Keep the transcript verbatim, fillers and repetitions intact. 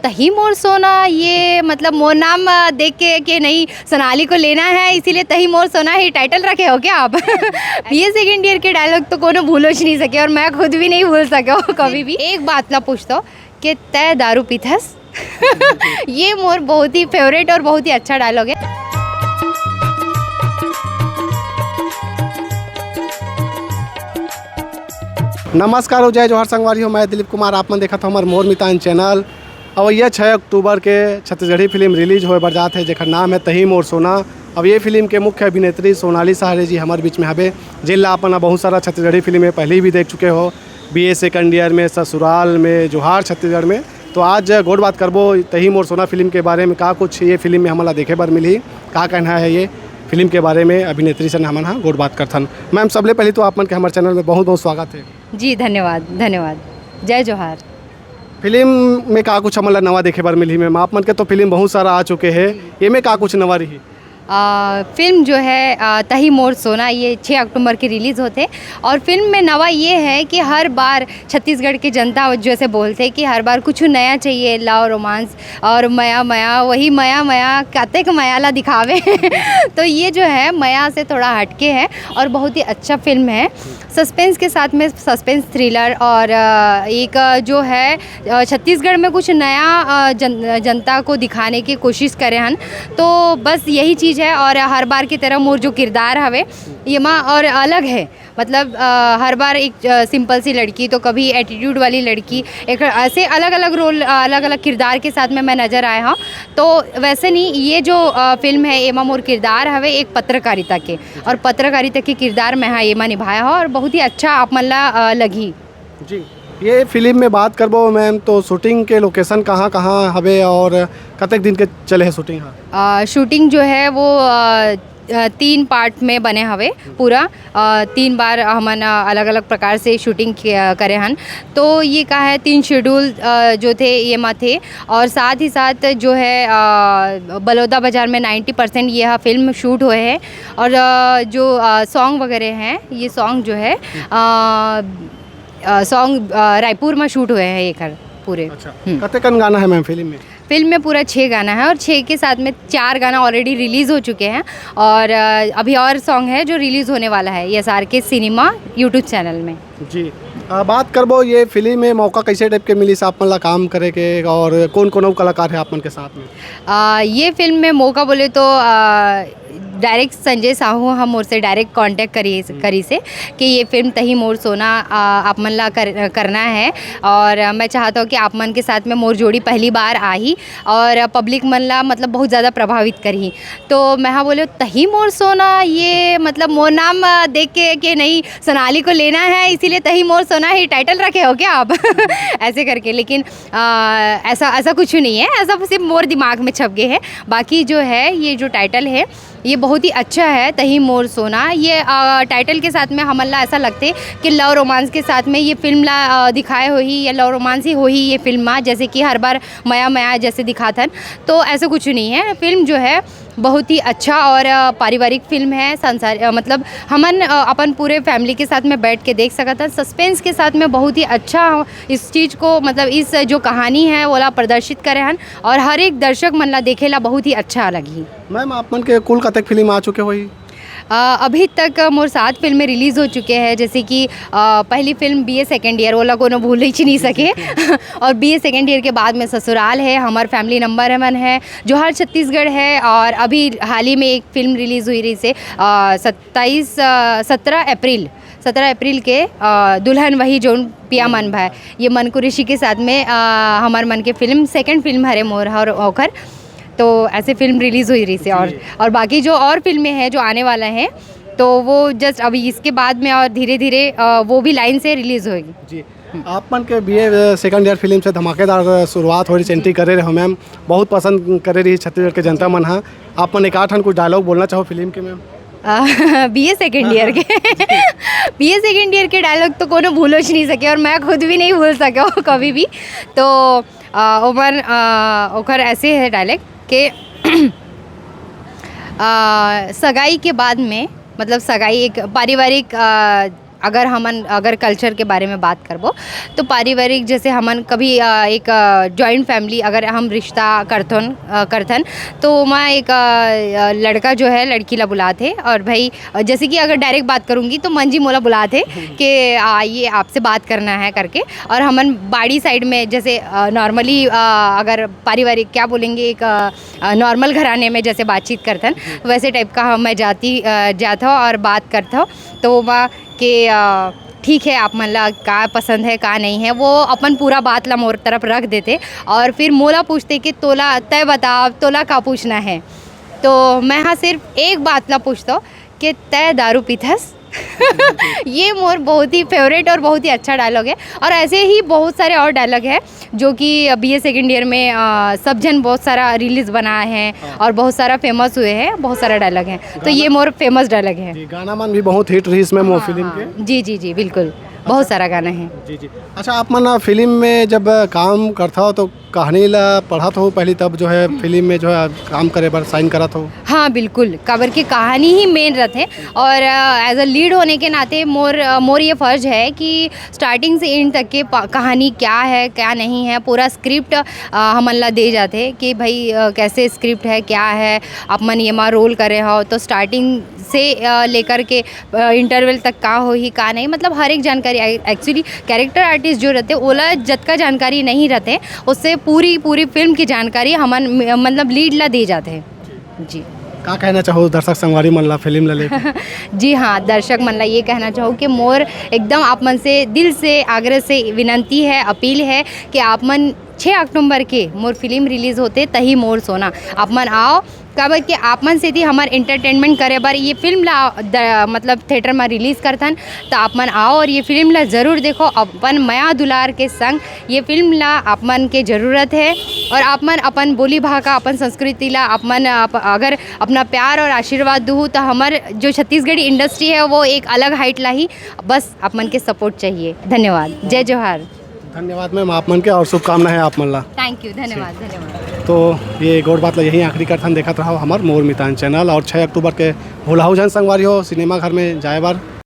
तही मोर सोना, ये मतलब मोर नाम, अ, देख के कि नहीं, सोनाली को लेना है, इसीलिए तही मोर सोना ही टाइटल रखे हो क्या आप? बीए सेकंड ईयर के डायलॉग तो कोनो भूलो ही नहीं सके, और मैं खुद भी नहीं भूल सके हो कभी भी। एक बात ना पूछता हूँ कि तय दारू पीथस? ये मोर बहुत ही फेवरेट और बहुत ही अच्छा डायलॉग है। नमस्कार हो, जय जोहार संगवारी हो, मैं दिलीप कुमार, आप मन देखत हो हमर मोर मितान चैनल। अवइया छः अक्टूबर के छत्तीसगढ़ी फिल्म रिलीज होए बर जात हे, जेकर नाम है तही मोर सोना। अब ये फिल्म के मुख्य अभिनेत्री सोनाली सहारे जी हमर बीच में हवे, जेन ला अपन ह बहुत सारा छत्तीसगढ़ी फिल्म में पहले भी देख चुके हो, बीए सेकंड ईयर में, ससुराल में, जोहार छत्तीसगढ़ में। तो आज गोठ बात करबो तही मोर सोना फिल्म के बारे में, का कुछ ये फिल्म में हमन ला देखे बर मिलही, का कहना है ये फिल्म के बारे में, अभिनेत्री से हमन हा गोठ बात करथन। मैम, सबले पहले तो आप मन के हमर चैनल में बहुत बहुत स्वागत है। जी, धन्यवाद, धन्यवाद। जय जोहार। फिल्म में का कुछ हमन ला नवा देखे बर मिलही मैम? आप मन के तो फिल्म बहुत सारा आ चुके हे, ये में का कुछ नवा रही? आ, फिल्म जो है, आ, तही मोर सोना, ये छः अक्टूबर की रिलीज होथे। और फिल्म में नवा ये है कि हर बार छत्तीसगढ़ की जनता जैसे बोलथे कि हर बार कुछ नया चाहिए, लव रोमांस और मया मया, वही मया मया, कतेक मया ला दिखावे। तो ये जो है, मया से थोड़ा हटके है और बहुत ही अच्छा फिल्म है। सस्पेंस के साथ में सस्पेंस थ्रिलर और, अ, एक, अ, जो है, अ, छत्तीसगढ़ में कुछ नया, अ, जन-, जनता को दिखाने की कोशिश करे हन। तो बस यही चीज़ है और हर बार की तरह मोर जो किरदार हवे, ये मा और अलग है। मतलब, अ, हर बार एक, अ, सिंपल सी लड़की, तो कभी एटीट्यूड वाली लड़की, एक ऐसे अलग-अलग रोल, अ, अलग-अलग किरदार के साथ में मैं नज़र आए हूँ। तो वैसे नहीं, ये जो, अ, फिल्म है, एमा मोर किरदार हवे एक पत्रकारिता के, और पत्रकारिता के किरदार मैं हा एमा निभाया हूँ, और बहुत ही अच्छा आप मन ला, अ, लगही। जी, ये फिल्म में बात करबो मैम, तो शूटिंग के लोकेशन कहाँ-कहाँ हवे और कतेक दिन के चले है शूटिंग? हाँ, अ, शूटिंग जो है वो, अ, अ, तीन पार्ट में बने हवे पूरा। अ, तीन बार हमन, अ, अलग-अलग प्रकार से शूटिंग किया, करे हन। तो ये का है, तीन शेड्यूल, अ, जो थे, ये मा थे। और साथ ही साथ जो है, अ, बलौदा बाजार में नाइंटी परसेंट ये हा फिल्म शूट हुए हैं। और, अ, जो, अ, सॉन्ग वगैरह हैं, ये सॉन्ग जो है, अ, अ, सॉन्ग, अ, रायपुर में शूट हुए हैं ये घर पूरे। अच्छा, हम्म। कतेकन गाना है मैम फिल्म में? फिल्म में पूरा छः गाना है और छः के साथ में चार गाना ऑलरेडी रिलीज हो चुके हैं और, अ, अभी और सॉन्ग है जो रिलीज होने वाला है एसआरके सिनेमा YouTube चैनल में। जी, अ, बात करबो ये फिल्म में मौका कैसे टाइप के मिलिस आप मन ला काम करे के और कौन कौन अउ कलाकार है आप मन के साथ में? अ, ये फिल्म में मौका बोले तो, अ, डायरेक्ट संजय साहू हम मोर से डायरेक्ट कॉन्टैक्ट करी, हम्म। करी से कि ये फिल्म तही मोर सोना, अ, आप मन ला कर, करना है और मैं चाहता हूँ कि आप मन के साथ में मोर जोड़ी पहली बार आही और पब्लिक मन ला मतलब बहुत ज़्यादा प्रभावित करही। तो मैं हा बोले, "तही मोर सोना, ये मतलब मोर नाम, अ, देख के कि नहीं, सोनाली को लेना है, इसीलिए तही मोर सोना ही टाइटल रखे हो क्या आप?" ऐसे करके। लेकिन, अ, ऐसा, ऐसा कुछ नहीं है, ऐसा सिर्फ मोर दिमाग में छप गए है। बाकी जो है, ये जो टाइटल है, ये बहुत ही अच्छा है, तही मोर सोना। ये, अ, टाइटल के साथ में हमन ला ऐसा लगथे कि लव रोमांस के साथ में ये फिल्म ला, अ, दिखाए होही या लव रोमांस ही होही ये फिल्म मा, जैसे कि हर बार मया मया जैसे दिखाथन, तो ऐसा कुछ नहीं है। फिल्म जो है बहुत ही अच्छा और, अ, पारिवारिक फिल्म है, संसार, अ, मतलब हमन, अ, अपन पूरे फैमिली के साथ में बैठ के देख सकत हन। सस्पेंस के साथ में बहुत ही अच्छा इस चीज़ को, मतलब इस जो कहानी है, ओला प्रदर्शित करे हन और हर एक दर्शक मन ला देखे ला बहुत ही अच्छा लगही। मैम, आप मन के कुल कतेक फिल्म आ चुके होही? अ, अभी तक मोर सात फिल्में रिलीज हो चुके हैं, जैसे कि, अ, पहली फिल्म बीए सेकंड ईयर, ओला कोनो भूल ही नहीं सके। और बीए सेकंड ईयर के बाद में ससुराल है, हमार फैमिली नंबर वन है, जोहार छत्तीसगढ़ है, और अभी हाल ही में एक फिल्म रिलीज हुई रही से, अ, सत्ताईस, अ, सत्रह अप्रैल, सत्रह अप्रैल के, अ, दुल्हन वही जोन पिया मन भाई, ये मनको ऋषि के साथ में, अ, हमार मन के फिल्म, सेकंड फिल्म हरे मोर और ओखर। तो ऐसे फिल्म रिलीज हुई रही से, और, जी। और बाकी जो और फिल्में हैं जो आने वाला है, तो वो जस्ट अभी इसके बाद में और धीरे धीरे, अ, वो भी लाइन से रिलीज होगी। जी, आप मन के बीए सेकंड ईयर फिल्म से धमाकेदार शुरुआत हो रही, एंट्री करे रहे हो मैम, बहुत पसंद करे रही छत्तीसगढ़ के जनता मन हा। आप मन एक आध ठन कुछ डायलॉग बोलना चाहो फिल्म के मैम? बीए सेकंड ईयर के, बीए सेकंड ईयर के डायलॉग तो कोनो भूलो ही नहीं सके, और मैं खुद भी नहीं भूल सके हो कभी भी। तो, अ, ओमन, अ, ओकर ऐसे है डायलॉग के, अ, सगाई के बाद में, मतलब सगाई एक पारिवारिक, अ, अगर हमन, अगर कल्चर के बारे में बात करबो, तो पारिवारिक, जैसे हमन कभी, अ, एक, अ, जॉइंट फैमिली, अगर हम रिश्ता करथन, अ, करथन, तो ओमा एक, अ, अ, लड़का जो है, लड़की ला बुलाथे, और भाई, अ, जैसे कि अगर डायरेक्ट बात करूँगी, तो मन जी मोला बुलाथे कि, "आ, ये आपसे बात करना है," करके। और हमन बाड़ी साइड में, जैसे, अ, नॉर्मली, अ, अगर पारिवारिक, क्या बोलेंगे, एक, अ, अ, नॉर्मल घराने में जैसे बातचीत करथन, वैसे टाइप का हम, मैं जाती, अ, जात हूँ और बात करता हूँ। तो ओमा के, अ, ठीक है, आप मन ला का पसंद है, का नहीं है, वो अपन पूरा बात ला मोर तरफ रख देथे और फिर मोला पूछथे कि "तोला, तय बता, तोला का पूछना है?" तो मैं हा सिर्फ एक बात ला पूछता हूँ कि "तय दारू पीथस?" ये मोर बहुत ही फेवरेट और बहुत ही अच्छा डायलॉग है। और ऐसे ही बहुत सारे और डायलॉग है जो कि बी ए सेकेंड ईयर में, अ, सब जन बहुत सारा रील्स बनाए हैं और बहुत सारा फेमस हुए हैं, बहुत सारा डायलॉग हैं। तो ये मोर फेमस डायलॉग है। जी, गाना मन भी बहुत हिट रहिस मैम वो फिल्म के। हाँ, जी जी जी, बिल्कुल, बहुत सारा गाना है। जी जी। अच्छा, आप मन फिल्म में जब काम करता हो तो कहानी ला पढ़त हो पहली, तब जो है फिल्म में जो है काम करे बर साइन करत हो? हाँ बिल्कुल, काबर के कहानी ही मेन रथे और एज अ लीड होने के नाते मोर, अ, मोर ये फर्ज है कि स्टार्टिंग से एंड तक के पा- कहानी क्या है, क्या नहीं है, पूरा स्क्रिप्ट, अ, हमन ला दे जाथे कि भाई, अ, कैसे स्क्रिप्ट है, क्या है, आप मन ये मा रोल करे हो, तो स्टार्टिंग से, अ, लेकर के, अ, इंटरवल तक का होही, का नहीं, मतलब हर एक जानकारी। एक्चुअली कैरेक्टर आर्टिस्ट जो रहते, ओला जतका जानकारी नहीं रहते, उससे पूरी, पूरी फिल्म की जानकारी हमन, मतलब लीड ला दे जाते हैं। जी। का कहना चाहो दर्शक संगवारी मन ला फिल्म ला लेके? जी हाँ, दर्शक मन ला ये कहना चाहूँ कि मोर एकदम आप मन से, दिल से, आग्रह से विनंती है, अपील है कि आप मन छः अक्टूबर के मोर फिल्म रिलीज होते, तही मोर सोना, आप मन आओ, काबर कि आप मन सेती हमर एंटरटेनमेंट करे बर ये फिल्म ला द-, मतलब थिएटर में रिलीज करथन, तो आप मन आओ और ये फिल्म ला जरूर देखो। अपन मया दुलार के संग ये फिल्म ला आप मन के जरूरत है और आप मन अपन बोली भाखा, अपन संस्कृति ला आप मन आप, अगर अपना प्यार और आशीर्वाद दूहू, तो हमर जो छत्तीसगढ़ी इंडस्ट्री है, वो एक अलग हाइट लाही। बस आप मन के सपोर्ट चाहिए। धन्यवाद। जय जोहार। धन्यवाद मैम आप मन के और शुभकामना है आप मन ला। Thank you. धन्यवाद। धन्यवाद। तो ये गोठ बात ला यहीं आखिरी करथन। देखत रहो हमर मोर मितान चैनल और छः अक्टूबर के भुलाहू झन संगवारी हो सिनेमा घर में जाए बर